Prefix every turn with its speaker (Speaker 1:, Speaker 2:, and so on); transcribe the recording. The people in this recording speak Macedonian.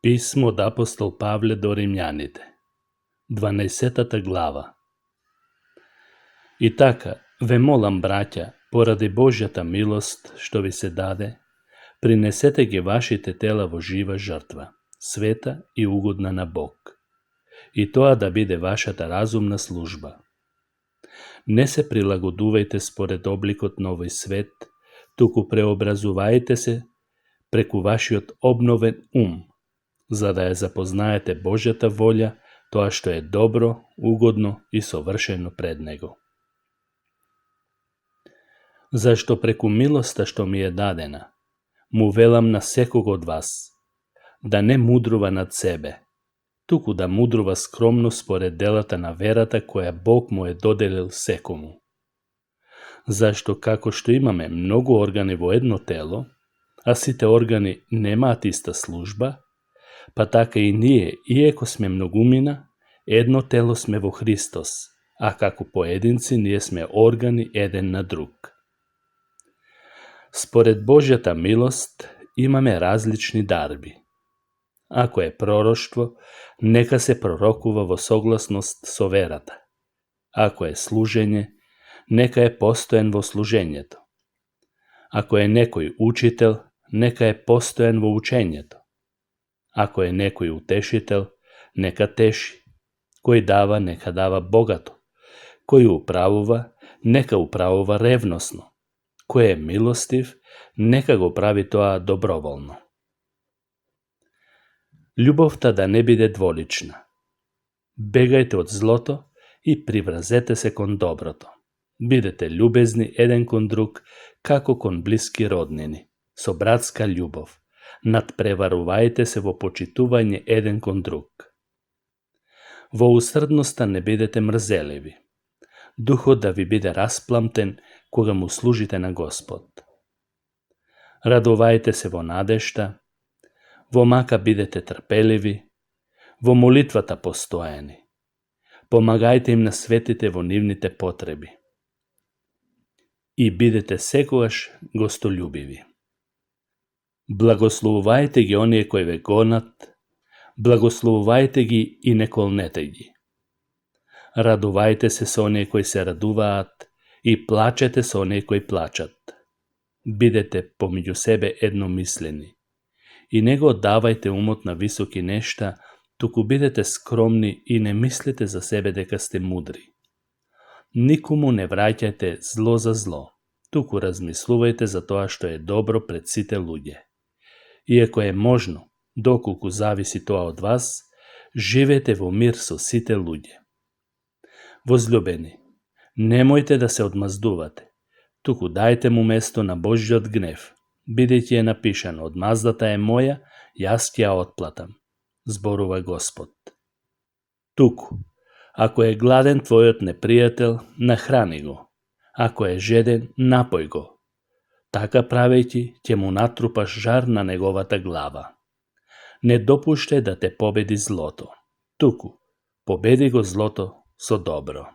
Speaker 1: Писмо од апостол Павле до Римјаните, 12 глава. И така, ве молам, браќа, поради Божјата милост што ви се даде, принесете ги вашите тела во жива жртва, света и угодна на Бог, и тоа да биде вашата разумна служба. Не се прилагодувајте според обликот на овој свет, туку преобразувајте се преку вашиот обновен ум, за да ја запознаете Божјата волја, тоа што е добро, угодно и совршено пред Него. Зашто преку милоста што ми е дадена, му велам на секого од вас, да не мудрува над себе, туку да мудрува скромно според делата на верата која Бог му е доделил секому. Зашто како што имаме многу органи во едно тело, а сите органи немаат иста служба, па така и ние, иеко сме многумина, едно тело сме во Христос, а како поединци ние сме органи еден на друг. Според Божјата милост имаме различни дарби. Ако е пророштво, нека се пророкува во согласност со верата. Ако е служење, нека е постоен во служењето. Ако е некој учител, нека е постоен во учењето. Ако е некој утешител, нека теши. Кој дава, нека дава богато. Кој управува, нека управува ревносно. Кој е милостив, нека го прави тоа доброволно. Љубовта да не биде дволична. Бегајте од злото и приврзете се кон доброто. Бидете љубезни еден кон друг, како кон блиски роднини, со братска љубов. Надпреварувајте се во почитување еден кон друг. Во усрдноста не бидете мрзеливи. Духот да ви биде распламтен кога му служите на Господ. Радувајте се во надежта, во мака бидете трпеливи, во молитвата постојани. Помагајте им на светите во нивните потреби. И бидете секогаш гостолюбиви. Благословувајте ги оние кои ве гонат, благословувајте ги и не колнете ги. Радувајте се со оние кои се радуваат и плачете со оние кои плачат. Бидете помеѓу себе едномислени и не го оддавајте умот на високи нешта, туку бидете скромни и не мислете за себе дека сте мудри. Никому не враќајте зло за зло, туку размислувајте за тоа што е добро пред сите луѓе. Иако е можно, доколку зависи тоа од вас, живеете во мир со сите луѓе. Возлюбени, немојте да се одмаздувате, туку дајте му место на Божјиот гнев, бидејќи е напишано: одмаздата е моја, јас ќе ја отплатам, зборува Господ. Туку, ако е гладен твојот непријател, нахрани го, ако е жеден, напој го. Така правејќи, ќе му натрупаш жар на неговата глава. Не допуштај да те победи злото, туку победи го злото со добро.